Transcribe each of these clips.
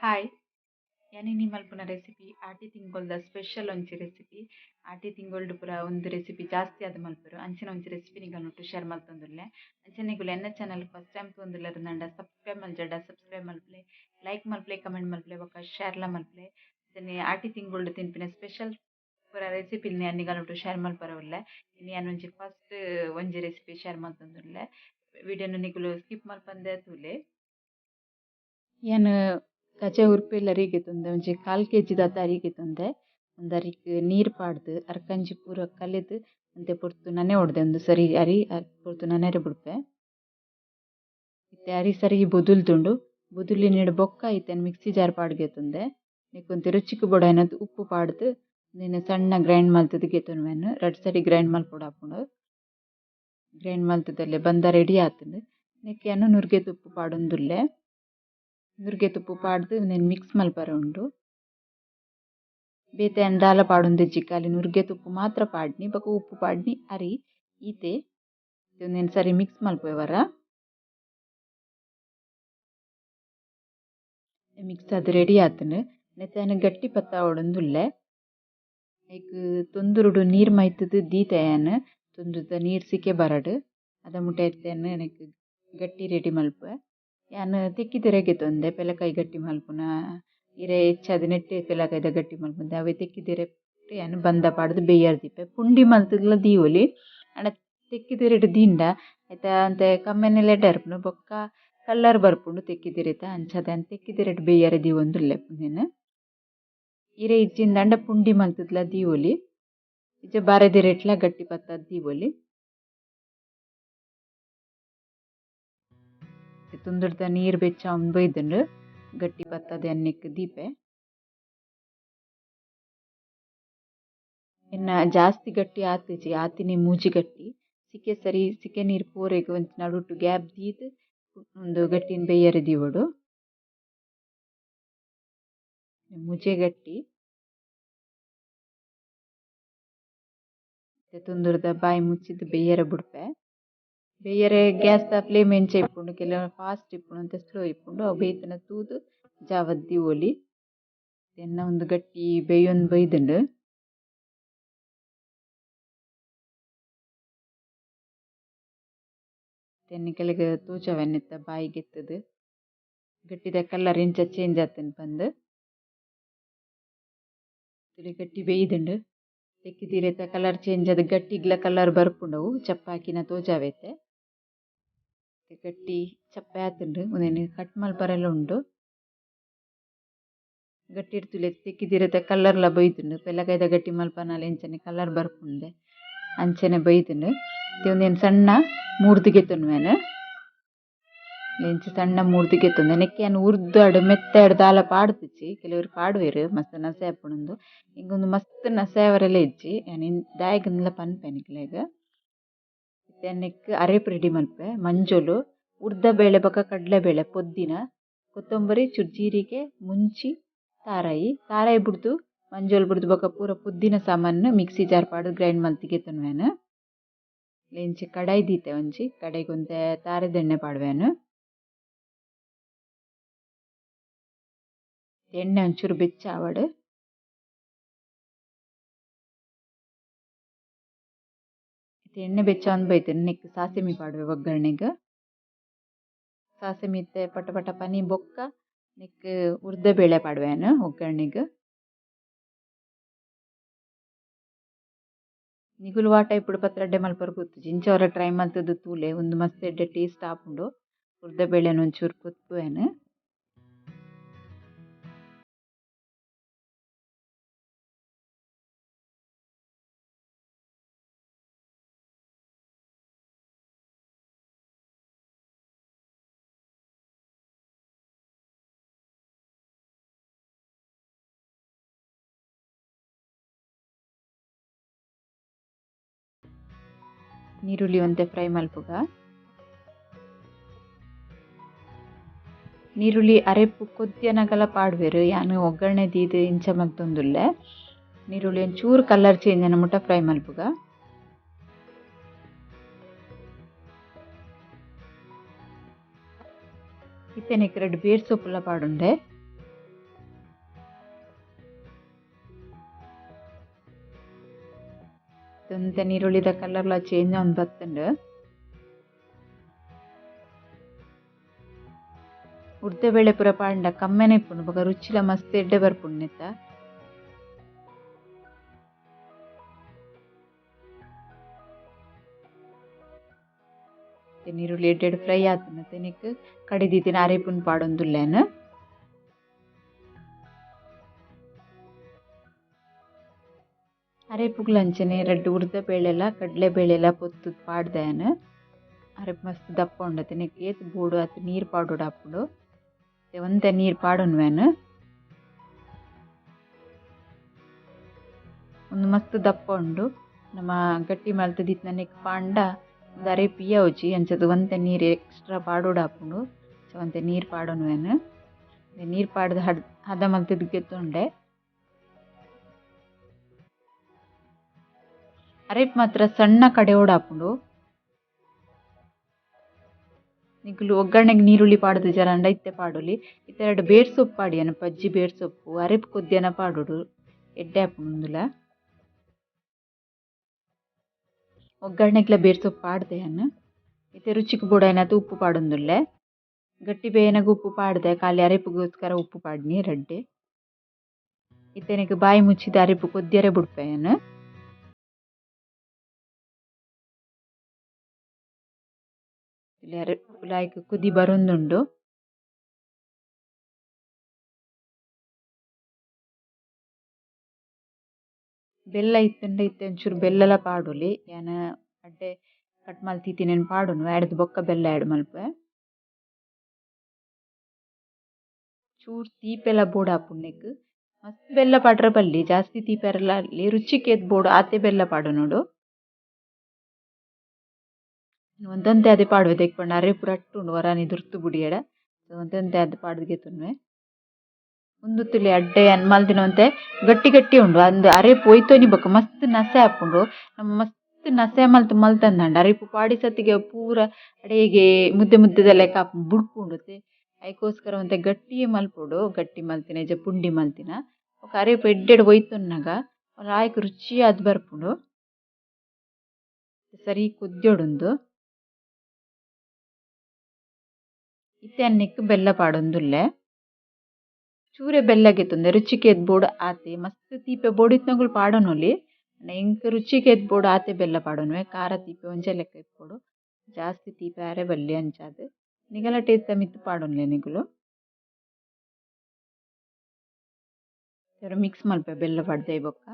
Hi, ಯಾನ್ ಮಲ್ಪುನ recipe ಆಟಿ ತಿಂಗೊಲ್ದ ಸ್ಪೆಷಲ್ ಒಂಜಿ ರೆಸಿಪಿ. ಆಟಿ ತಿಂಗೊಲ್ಡು ಪೂರ ಒಂದು ರೆಸಿಪಿ ಜಾಸ್ತಿ ಆದ್ ಮಲ್ಪೆರು. ಅಂಚಿನ ಒಂಜಿ ರೆಸಿಪಿ ನಿಗಲ್ನೊಟ್ಟು ಶೇರ್ ಮಲ್ತೊಂದುಲ್ಲೆ. ಅಂಚನೆ ನಿಗುಲು ಎನ್ನ ಚಾನಲ್ ಫಸ್ಟ್ ಟೈಮ್ ತೂವೊಂದುಲ್ಲೆರ್ ನಂಡ ಸಬ್ಸ್ಕ್ರೈಬ್ ಮಲ್ಜಡ ಸಬ್ಸ್ಕ್ರೈಬ್ ಮಲ್ಪುಲೆ, ಲೈಕ್ ಮಲ್ಪುಲೆ, ಕಮೆಂಟ್ ಮಲ್ಪುಲೆ ಬೊಕ್ಕ ಶೇರ್ಲ ಮಲ್ಪುಲೆ. ಅಂಚನೆ ಆಟಿ ತಿಂಗೊಲ್ಡು ತಿನ್ಪಿನ ಸ್ಪೆಷಲ್ ಪೂರ ರೆಸಿಪಿ ಯಾನ್ ನಿಗಲ್ನೊಟ್ಟು ಶೇರ್ ಮಲ್ಪರೆ ಉಲ್ಲೆ. ಇನಿ ಯಾನ್ ಒಂಜಿ ಫಸ್ಟ್ ಒಂಜಿ ರೆಸಿಪಿ ಶೇರ್ ಮಲ್ತೊಂದುಲ್ಲೆ. ವಿಡಿಯೋನು ನಿಗುಲು ಸ್ಕಿಪ್ ಮಲ್ಪಂದೆ ತೂಲೆ. ಯಾನ್ ಕಜೆ ಉರ್ಪೆಲ್ ಅರಿಗೆ ತೊಂದೆ ಒಂಜಿ 1/4 ಕೆಜಿ ದಾತ ಅರಿಗೆ ತೊಂದೆ. ಒಂದು ಅರಿಕ್ ನೀರು ಪಾಡ್ದು ಅರ್ಕಂಜಿ ಪೂರ ಕಲೆದು ಅಂತೆ ಪೊರ್ತು ನನೆ ಒಡ್ದೆ ಒಂದು ಸರಿ ಅರಿ ಪೊರ್ತು ನನೆರೆ ಬುಡ್ಪೆ. ಇತ್ತೆ ಅರಿ ಸರಿ ಬೊದುಲ್ದುಂಡು. ಬೊದುಲಿನೆಡ್ ಬೊಕ್ಕ ಇತ್ತೆ ಮಿಕ್ಸಿ ಜಾರ್ ಪಾಡ್ಗೆ ತೊಂದೆ. ನೆಕ್ಕೊಂತೆ ರುಚಿಕ್ ಬೋಡಾಯಿನತ್ ಉಪ್ಪು ಪಾಡ್ದು ನೆನ್ ಸಣ್ಣ ಗ್ರೈಂಡ್ ಮಲ್ತುದು ಗೆತೊನುವೆನ್. ರಡ್ಡ್ ಸರಿ ಗ್ರೈಂಡ್ ಮಲ್ಪೊಡಾಪುಂಡು. ಗ್ರೈಂಡ್ ಮಲ್ತುದಲ್ಲೇ ಬಂದ ರೆಡಿ ಆತುಂಡು. ನೆಕ್ ಯಾನ್ ನುರ್ಗೆ ತುಪ್ಪು ಪಾಡೊಂದುಲ್ಲೆ. ನುರ್ಗೆ ತುಪ್ಪು ಪಾಡ್ದು ನೆನ್ ಮಿಕ್ಸ್ ಮಲ್ಪರೆ ಉಂಡು. ಬೇತೆ ಯಾನ್ ದಾಲ ಪಾಡೊಂದಿಜ್ಜಿ, ಖಾಲಿ ನುರ್ಗೆ ತುಪ್ಪು ಮಾತ್ರ ಪಾಡ್ನಿ ಬೊಕ ಉಪ್ಪು ಪಾಡ್ನಿ ಅರಿ ಈತೆ. ನೆನ್ ಸರಿ ಮಿಕ್ಸ್ ಮಲ್ಪುವೆ ವರ. ಮಿಕ್ಸ್ ಆದ್ ರೆಡಿ ಆತುಂಡು. ನೆತ್ತ ಯಾನ್ ಗಟ್ಟಿ ಪತ್ತಾವೊಡೊಂದುಲ್ಲೆ. ಐಕ್ ತೊಂದುರುಡು ನೀರ್ ಮೈತುದು ದೀತೆ ಯಾನ್. ತೊಂದುರುದ ನೀರ್ ಸಿಕೆ ಬರಡ್ ಅದ ಮುಟ್ಟ ಇತ್ತೆ ಯಾನ್ ನೆಕ್ ಗಟ್ಟಿ ರೆಡಿ ಮಲ್ಪುವೆ. ಯಾನ್ ತೆಕ್ಕಿದಿರೆಗೆ ತೊಂದೆ ಪೆಲಕಾಯಿ ಗಟ್ಟಿ ಮಲ್ಪುನ ಇರೆ ಹೆಚ್ಚಾದ್ ನೆಟ್ಟೆ ಪೆಲಕಾಯಿದ ಗಟ್ಟಿ ಮಲ್ಪುನ ಅವೇ ತೆಕ್ಕಿದಿರೆ ಯಾನ್ ಬಂದ ಪಾಡ್ದು ಬೇಯರ್ ದೀಪೆ. ಪುಂಡಿ ಮಲ್ತುದ್ಲ ದೀವೊಲಿ ಆಂಡ ತೆಕ್ಕಿದಿರೆಡ್ ದೀಂಡ ಐತ ಅಂತೆ ಕಮ್ಮೆನೆಲ ಎಡ್ಡೆ ಇರ್ಪುಂಡು ಬೊಕ್ಕ ಕಲರ್ ಬರ್ಪುಂಡು ತೆಕ್ಕಿದಿರೆತ. ಅಂಚಾದ್ ಯಾನ್ ತೆಕ್ಕಿದಿರೆಡ್ ಬೇಯರೆ ದೀವೊಂದುಲ್ಲೆ ಉಂದೆನ್. ಇರೆ ಇಜ್ಜಿಂದಾಂಡ ಪುಂಡಿ ಮಲ್ತುದ್ಲ ದೀವೊಲಿ, ಇಜ್ಜ ಬಾರೆದಿರೆಟ್ಲ ಗಟ್ಟಿ ಪತ್ತಾದ್ ದೀವೊಲಿ. ತುಂದುರ್ದ ನೀರು ಬೆಚ್ಚ ಬೈದುಂಡು. ಗಟ್ಟಿ ಪತ್ತದ ಎಣ್ಣೆಕ್ ದೀಪೆ. ಎನ್ನ ಜಾಸ್ತಿ ಗಟ್ಟಿ ಆತಿಜಿ, ಆತಿನಿ ಮೂಜಿ ಗಟ್ಟಿ. ಸಿಕೆ ಸರಿ ಸಿಕೆ ನೀರು ಪೂರೆಗ್ ಒಂಜಿ ನಡುಟು ಗ್ಯಾಪ್ ದೀದ್ ಒಂದು ಗಟ್ಟಿನ ಬೇಯರೆ ದೀವೊಡು. ಮೂಜೆ ಗಟ್ಟಿ. ತುಂದುರ್ದ ಬಾಯಿ ಮುಚ್ಚಿದ್ ಬೇಯರೆ ಬುಡ್ಪೆ. ಬೇಯರೆ ಗ್ಯಾಸ್ ದ ಫ್ಲೇಮ್ ಎಂಚ ಇಪ್ಪುಂಡು, ಕೆಲವು ಫಾಸ್ಟ್ ಇಪ್ಪುಂಡು ಅಂತ ಸ್ಲೋ ಇಪ್ಪುಂಡು. ಅವು ಬೇಯ್ತನ ತೂದು ಜಾವದ್ ದೀವೊಲಿ. ಎನ್ನ ಒಂದು ಗಟ್ಟಿ ಬೇಯೊಂದು ಬೈದುಂಡು. ಎಣ್ಣೆ ಕೆಲಗ ತೋಜವೆನ್ನೆತ್ತ ಬಾಯಿಗೆತ್ತದು ಗಟ್ಟಿದ ಕಲರ್ ಎಂಚ ಚೇಂಜ್ ಆತುಂಡು ಪಂದ್. ಗಟ್ಟಿ ಬೇಯ್ದುಂಡು. ತೆಕ್ಕಿದಿರೆತ ಕಲರ್ ಚೇಂಜ್ ಆದ್ ಗಟ್ಟಿಗ್ಲ ಕಲರ್ ಬರ್ಪುಂಡವು. ಚಪ್ಪಾಕಿನ ತೋಜಾವೈತೆ. ಗಟ್ಟಿ ಚಪ್ಪೆ ಆತುಂಡು. ಉಂದೆನ್ ಕಟ್ ಮಲ್ಪರೆಲ ಉಂಡು. ಗಟ್ಟಿ ತುಲೆ ತೆಕ್ಕಿದಿರೆತ ಕಲರ್ಲ ಬೈದುಂಡು. ಪೆಲಕಾಯಿದ ಗಟ್ಟಿ ಮಲ್ಪನಾಲ ಎಂಚನೆ ಕಲರ್ ಬರ್ಪುಂಡೆ ಅಂಚನೆ ಬೈದುಂಡು. ಉಂದೆನ್ ಸಣ್ಣ ಮೂರ್ದು ಗೆತೊನುವೆನ್. ಇಂಚ ಸಣ್ಣ ಮೂರ್ದು ಗೆತೊಂದೆ. ನೆಕ್ಕೆ ಯಾನ್ ಉರ್ದು ಅಡ್ ಮೆತ್ತೆ ಅಡ್ ದಾಲ ಪಾಡ್ದಿಜ್ಜಿ. ಕೆಲವರು ಪಾಡುವೆರ್ ಮಸ್ತ್ ನಸೆ ಆಪುಂಡು. ಇಂಗೊಂದು ಮಸ್ತ್ ನಸೆ ಅವರೆಲ್ಲ ಇಜ್ಜಿ. ಯಾನ್ ದಾಯೆಗಂದ್ಲ ಪನ್ಪೆ ನಿಕ್ಲೆಗ್. ಇತ್ತೆ ನೆಕ್ ಅರೆಪು ರೆಡಿ ಮಲ್ಪೆ. ಮಂಜೊಲು, ಉರ್ದ ಬೇಳೆ ಬೊಕ ಕಡಲೆಬೇಳೆ, ಪೊದ್ದಿನ, ಕೊತ್ತಂಬರಿ, ಚೂರು ಜೀರಿಗೆ, ಮುಂಚಿ, ತಾರಾಯಿ. ತಾರಾಯಿ ಬುಡ್ದು ಮಂಜೊಲು ಬುಡ್ದು ಬೊಕ ಪೂರ ಪುದ್ದಿನ ಸಾಮಾನು ಮಿಕ್ಸಿ ಜಾರ್ ಪಾಡ್ದು ಗ್ರೈಂಡ್ ಮಲ್ತ್ ಗೆತೊನುವೆನ್. ಇಂಚಿ ಕಡಾಯಿ ದೀತೆ ಒಂಜಿ ಕಡೆಗ್ ಒಂತೆ ತಾರೆದೆಣ್ಣೆ ಪಾಡುವೆನ್. ಎಣ್ಣೆ ಒಂಚೂರು ಬೆಚ್ಚ ಆವಡ್. ಎಣ್ಣೆ ಬೆಚ್ಚ ಆವೊಂದು ಬೈತುಂಡು. ನೆಕ್ ಸಾಸಿಮಿ ಪಾಡುವೆ ಒಗ್ಗರಣೆಗ್. ಸಾಸಿಮಿ ಇತ್ತೆ ಪಟ ಪಟ ಪನಿ ಬೊಕ್ಕ ನೆಕ್ ಉರ್ದ ಬೇಳೆ ಪಾಡುವೆನ್ ಒಗ್ಗರಣೆಗ್. ನಿಗುಲು ವಾ ಟೈಪುಡು ಪತ್ರಡ್ಡೆ ಮಲ್ಪರೆ ಗೊತ್ತುಜಿ. ಇಂಚ ವರ ಟ್ರೈ ಮಲ್ತುದು ತೂಲೆ. ಉಂದು ಮಸ್ತ್ ಎಡ್ಡೆ ಟೇಸ್ಟ್ ಆಪುಂಡು. ಉರ್ದ ಬೇಳೆನ್ ಒಂಚೂರು ಪೊತ್ಪುವೆನ್. ನೀರುಳ್ಳಿ ಒಂತೆ ಫ್ರೈ ಮಲ್ಪುಗ. ನೀರುಳ್ಳಿ ಅರೆಪು ಕೊದ್ಯನಗಲ ಪಾಡುವೆರ್. ಯಾನ್ ಒಗ್ಗರಣೆ ದೀದ್ ಇಂಚ ಮಲ್ತೊಂದುಲ್ಲೆ. ನೀರುಳ್ಳಿ ಒಂಚೂರು ಕಲರ್ ಚೇಂಜ್ ಆನ ಮುಟ್ಟ ಫ್ರೈ ಮಲ್ಪುಗ. ಇತ್ತೆ ನೆಕ್ ರಡ್ಡ್ ಬೇರ್ ಸೊಪ್ಪುಲ ಪಾಡುಂಡೆ. ಒಂತೆ ನೀರುಳ್ಳಿದ ಕಲರ್ಲ ಚೇಂಜ್ ಆವೊಂದು ಬತ್ತುಂಡು. ಉದ್ದ ಬೇಳೆ ಪೂರ ಪಾಂಡ ಕಮ್ಮೆನೆ ಇಪ್ಪುಂಡು ಬೊಕ ರುಚಿಲ ಮಸ್ತ್ ಎಡ್ಡೆ ಬರ್ಪುಂಡು ನೆತ್ತ. ನೀರುಳ್ಳಿ ಎಡ್ಡೆಡ್ ಫ್ರೈ ಆತುಂಡು ನೆಕ್ಕ್ ಕಡಿದಿತ್ತಿನ ಅರೆಪುನ್ ಪಾಡೊಂದುಲ್ಲೆನ್. ಅರೆಪುಗ್ಲ ಅಂಚನೆ ರಡ್ಡ್ ಉರ್ದ ಬೇಳೆಲ ಕಡಲೆ ಬೇಳೆಲ ಪೊತ್ತುದು ಪಾಡ್ದೆನ್. ಅರೆಪು ಮಸ್ತ್ ದಪ್ಪ ಉಂಡತೆ ನೆಕ್ಕ್ ಏತ್ ಬೋಡು ಆತ್ ನೀರು ಪಾಡೊಡು ಆಪುಂಡು. ಒಂತೆ ನೀರು ಪಾಡೊನ್ವೆನ್. ಉಂದು ಮಸ್ತ್ ದಪ್ಪ ಉಂಡು. ನಮ ಗಟ್ಟಿ ಮಲ್ತುದಿತ್ತಿನ ನೆಕ್ಕ್ ಪಾಂಡ ಉಂದು ಅರೆಪು ಇಯಾವುಜಿ ಅಂಚದ ಒಂತೆ ನೀರು ಎಕ್ಸ್ಟ್ರಾ ಪಾಡೊಡು ಆಪುಂಡು. ಒಂತೆ ನೀರು ಪಾಡೊನ್ವೆನ್. ನೀರು ಪಾಡ್ದ್ ಹದ ಮಲ್ತುದು ಗೆತ್ತೊಂಡೆ. ಅರೆಪು ಮಾತ್ರ ಸಣ್ಣ ಕಡೆಯೋಡಾಪುಂಡು. ನಿಕುಲು ಒಗ್ಗರಣೆಗೆ ನೀರುಳ್ಳಿ ಪಾಡ್ದು ಜರಂಡ ಇತ್ತೆ ಪಾಡೊಲಿ. ಇತ್ತೆ ರಡ್ಡ್ ಬೇರ್ ಸೊಪ್ಪು ಪಾಡಿಯನ ಪಜ್ಜಿ ಬೇರ್ ಸೊಪ್ಪು ಅರೆಪು ಕೊದ್ಯನ ಪಾಡೊಡು ಎಡ್ಡೆ ಆಪುಂಡು ಉಂದುಲ. ಒಗ್ಗರಣೆಗ್ಲ ಬೇರ್ ಸೊಪ್ಪು ಪಾಡ್ದೆ ಯಾನ್. ಇತ್ತೆ ರುಚಿಕ್ ಬೋಡಾಯಿನಾತ್ ಉಪ್ಪು ಪಾಡೊಂದುಲ್ಲೆ. ಗಟ್ಟಿ ಬೇಯನಗ ಉಪ್ಪು ಪಾಡ್ದೆ ಖಾಲಿ ಅರೆಪುಗೋಸ್ಕರ ಉಪ್ಪು ಪಾಡ್ನಿ ರಡ್ಡೆ. ಇತ್ತೆ ನೆಕ್ಕ್ ಬಾಯಿ ಮುಚ್ಚಿದ್ ಅರೆಪು ಕೊದ್ಯರೆ ಬುಡ್ಪೆ ಯಾನ್. ಲಾಯ್ಕ್ ಕುದಿ ಬರೊಂದುಂಡು. ಬೆಲ್ಲ ಇತ್ತುಂಡ ಇತ್ತೆ ಒಂಚೂರು ಬೆಲ್ಲಲ ಪಾಡೊಲಿ. ಯಾನ್ ಅಡ್ಡೆ ಕಟ್ ಮಲ್ತಿತ್ತಿನೆನ್ ಪಾಡೊನುವೆ ಅಡ್ದ್ ಬೊಕ್ಕ ಬೆಲ್ಲ ಆ್ಯಡ್ ಮಲ್ಪುವೆ. ಚೂರು ತೀಪೆಲ ಬೋಡಾಪುಂಡು ನೆಕ್ಕ್. ಮಸ್ತ್ ಬೆಲ್ಲ ಪಾಡ್ರೆ ಬಲ್ಲಿ ಜಾಸ್ತಿ ತೀಪೆರೆಲ ಅಲ್ಲಿ ರುಚಿಕ್ ಏತ್ ಬೋಡು ಆತೆ ಬೆಲ್ಲ ಪಾಡೊನೊಡು. ಒಂತೊಂತೆ ಆದೆ ಪಾಡುವೆ ದಾಯೆ ಪಂಡ ಅರೆ ಪೂರ ಅಟ್ಟುಂಡು ಒರಾನೆ ದುರ್ತು ಬುಡಿಯೆಡ. ಒಂತೊಂತೆ ಆದ್ ಪಾಡ್ದ್ ಗೆತೊನುವೆ. ಉಂದು ತುಲೆ ಅಡ್ಡೆ ಯಾನ್ ಮಲ್ದಿನ ಒಂತೆ ಗಟ್ಟಿ ಗಟ್ಟಿ ಉಂಡು. ಅಂದ್ ಅರೆಪು ಒಯ್ತೊನಿ ಬೊಕ್ಕ ಮಸ್ತ್ ನಸೆ ಆಪುಂಡು. ನಮ ಮಸ್ತ್ ನಸೆ ಮಲ್ತ್ ಮಲ್ತಂದಂಡ ಅರೆಪು ಪಾಡಿ ಸತಿಗೆ ಪೂರ ಅಡೇಗೆ ಮುದ್ದೆ ಮುದ್ದೆದ ಲೆಕ್ಕ ಆಪುಂಡು ಬುಡ್ಪುಂಡು. ಐಕೋಸ್ಕರ ಒಂತೆ ಗಟ್ಟಿಯೇ ಮಲ್ಪೊಡು. ಗಟ್ಟಿ ಮಲ್ತಿನ ಇಜ್ಜ ಪುಂಡಿ ಮಲ್ತಿನ ಬೊಕ್ಕ ಅರೆಪು ಎಡ್ಡೆಡ್ ಒಯ್ತೊನ್ನಗ ಲಾಯ್ಕ್ ರುಚಿ ಆದ್ ಬರ್ಪುಂಡು. ಸರಿ ಕೊದ್ಯೊಡುಂದು. ಇತ್ತೆ ಯಾನ್ ನೆಕ್ಕ್ ಬೆಲ್ಲ ಪಾಡೊಂದುಲ್ಲೆ. ಚೂರೆ ಬೆಲ್ಲ ಗೆತ್ತೊಂದೆ ರುಚಿಕ್ ಏತ್ ಬೋಡು ಆತೆ. ಮಸ್ತ್ ತೀಪೆ ಬೋಡಿತ್ತಿನಕುಲು ಪಾಡೊನೊಲಿ. ಎಂಕ್ ರುಚಿಕ್ ಏತ್ ಬೋಡು ಆತೆ ಬೆಲ್ಲ ಪಾಡೊನುವೆ. ಖಾರ ತೀಪೆ ಒಂಜೆ ಲೆಕ್ಕ ಇಪ್ಪೊಡು. ಜಾಸ್ತಿ ತೀಪೆ ಆರೆ ಬಲ್ಲಿ ಅಂಚಾದ್ ನಿಗಲ ಟೇಸ್ಟ್ ದ ಮಿತ್ತ್ ಪಾಡೊನ್ಲೆ ನಿಕುಲು. ಮಿಕ್ಸ್ ಮಲ್ಪೆ ಬೆಲ್ಲ ಪಾಡ್ದೆ ಬೊಕ್ಕ.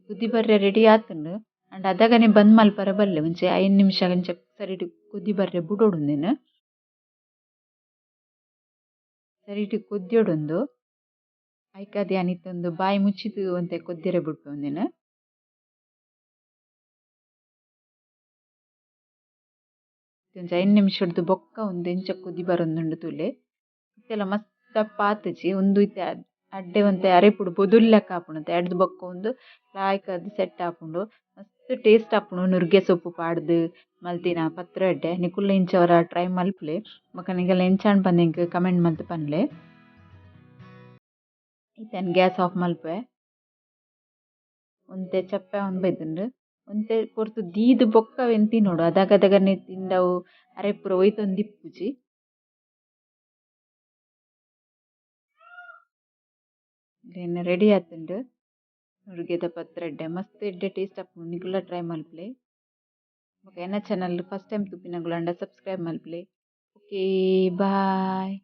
ಕುದಿ ಬರ್ರೆ ರೆಡಿ ಆತುಂಡು. ಅಂಡ ಅದಗನೆ ಬಂದ್ ಮಲ್ಪರೆ ಬಲ್ಲೆ ಒಂಜಿ 5 ನಿಮಿಷ ಅಂಚ ಸರಿಟ್ ಕುದಿ ಬರ್ರೆ ಬುಡೊಡು ಉಂದೆನ್. ಸರಿಟ್ ಕೊದ್ಯೊಡುಂದು. ಐಕಾದ್ ಯಾನ್ ಇತ್ತೊಂದು ಬಾಯಿ ಮುಚ್ಚಿದ್ ಒಂತೆ ಕೊದ್ಯರೆ ಬುಡ್ಪೆ ಉಂದೆನ್. ಒಂಜಿ 5 ನಿಮಿಷಡ್ದು ಬೊಕ್ಕ ಉಂದು ಎಂಚ ಕುದಿ ಬರೊಂದುಂಡು ತೂಲೆ. ಇತ್ತೆಲ ಮಸ್ತ್ ದಪ್ಪ ಆತುಜಿ. ಉಂದು ಇತ್ತೆ ಅಡ್ಡೆ ಒಂತೆ ಅರೆಪುಡು ಬೊದುಲ್ ಲೆಕ್ಕ ಆಪುಂಡು. ಅಡ್ದ್ ಬೊಕ್ಕ ಉಂದು ಲಾಯ್ಕ್ ಆದ್ ಸೆಟ್ ಆಪುಂಡು. ಮಸ್ತ್ ಟೇಸ್ಟ್ ಆಪುಂಡು. ನುರ್ಗೆ ಸೊಪ್ಪು ಪಾಡ್ದ್ ಮಲ್ತಿನ ಪತ್ರ ಎಡ್ಡೆ. ನಿಕುಲು ಇಂಚ ಒರ ಟ್ರೈ ಮಲ್ಪುಲೆ. ಬೊಕ್ಕ ನಿಗಲ ಎಂಚಾಂಡ್ ಪಂದ್ ಎಂಕ್ ಕಮೆಂಟ್ ಮಲ್ತ್ ಪನ್ಲೆ. ಇತ್ತೆ ಯಾನ್ ಗ್ಯಾಸ್ ಆಫ್ ಮಲ್ಪುವೆ. ಒಂತೆ ಚಪ್ಪೆ ಆವೊಂದು ಬೈದುಂಡು. ಒಂತೆ ಪೊರ್ತು ದೀದ್ ಬೊಕ್ಕ ಅವೆನ್ ತಿನೊಡು. ಅದಗದಗನೆ ತಿಂಡವು ಅರೆಪು ಪೂರ ಒಯ್ತೊಂದು ಇಪ್ಪುಜಿ. ರೆಡಿ ಆತುಂಡು ನುರ್ಗೆದ ಪತ್ರ ಎಡ್ಡೆ. ಮಸ್ತ್ ಎಡ್ಡೆ ಟೇಸ್ಟ್ ಆಪುಂಡು. ನಿಕುಲ ಟ್ರೈ ಮಲ್ಪುಲೆ. ಬೊಕ್ಕ ಎನ್ನ ಚಾನಲ್ ಫಸ್ಟ್ ಟೈಮ್ ತೂಪಿನಕುಲು ಆಂಡ ಸಬ್ಸ್ಕ್ರೈಬ್ ಮಲ್ಪುಲೆ. Okay bye.